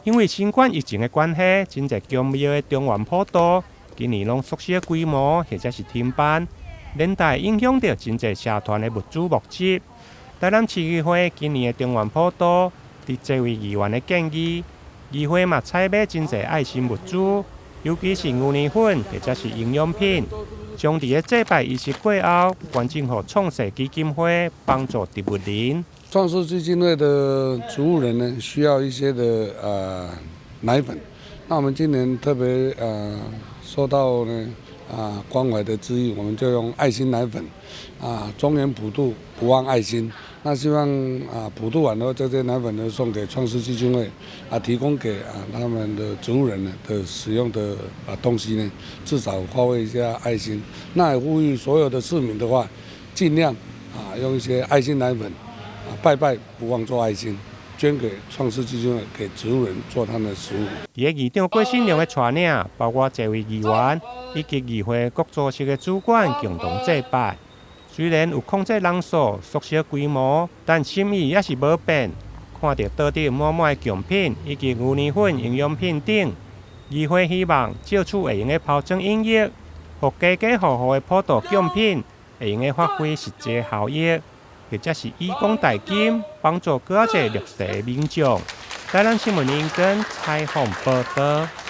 因為新冠疫情的關係，真濟宮廟的中元普渡今年攏縮小規模，或者是停辦，連帶影響著真濟社團的物資募集。台南市議會今年的中元普渡，佇濟位議員的建議，議會嘛採買真濟愛心物資，尤其是牛奶粉或者是營養品，將佇咧祭拜儀式過後，捐贈予創世基金會幫助植物人。創世基金會的植物人呢，需要一些的奶粉，那我們今年特別受到呢關懷的之意，我們就用愛心奶粉，中元普渡不忘愛心，那希望普渡完後，這些奶粉呢送給創世基金會，提供給他們的植物人呢的使用的東西呢，至少發揮一下愛心。那也呼籲所有的市民的話，盡量用一些愛心奶粉。拜拜不忘做愛心，捐給創世基金會，給植物人做他們的食物。佇咧議長郭信良的帶領，包括濟位議員以及議會各組織的主管共同祭拜。雖然有控制人數、縮小規模，但心意猶是無變。看著桌頂滿滿的貢品以及牛奶粉、營養品等，議會希望藉此會用得拋磚引玉，予家家戶戶的普渡貢品會用得發揮實際效益，或者是以工代金，幫助閣較濟弱勢的民眾。台南新聞林根採訪報導。